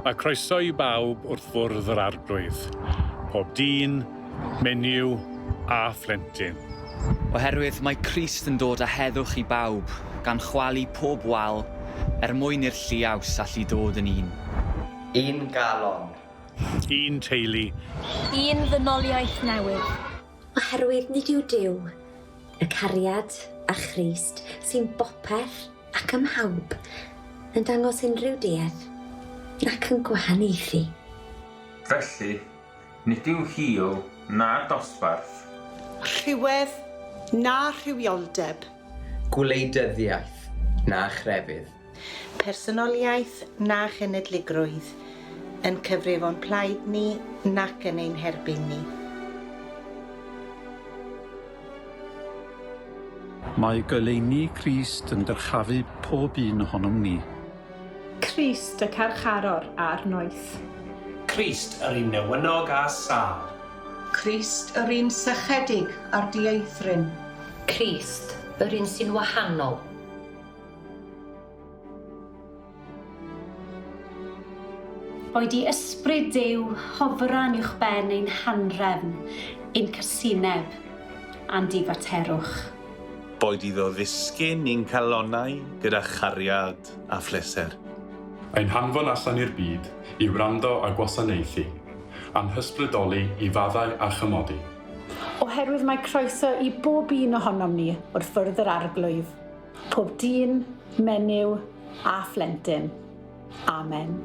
Mae croeso i bawb wrth fwrdd yr Arglwydd, pob dyn, menyw a phlentyn. Oherwydd mae Crist yn dod â heddwch i bawb, gan chwalu pob wal, er mwyn i'r lliaws allu dod yn un. Un galon. Un teulu. Un ddynoliaeth newydd. Oherwydd nid yw Duw, y cariad a Christ sy'n bopeth ac ym mhawb, yn dangos unrhyw duedd, nac yn gwahaniaethu. Felly, nid yw hil na dosbarth. Rhywedd na rhywioldeb. Gwleidyddiaeth na chrefydd. Personoliaeth na chenedligrwydd yn cyfrif o'n plaid ni nac yn ein herbyn ni. Mae goleuni Crist yn dyrchafu pob un ohonom ni. Crist y carcharor a'r noeth. Crist yr un newynog a sâl. Crist yr un sychedig a'r dieithryn. Crist yr un sy'n wahanol. Boed i ysbryd Duw hofran uwchben ein hanrefn, ein casineb, a'n difaterwch. Boed iddo ddisgyn i'n calonnau gyda chariad a phleser. Ein hanfon allan i'r byd i wrando a gwasanaethu, a'n hysbrydoli i faddau a chymodi. Oherwydd mae croeso i bob un ohonom ni wrth fwrdd yr Arglwydd. Pob dyn, menyw a phlentyn. Amen.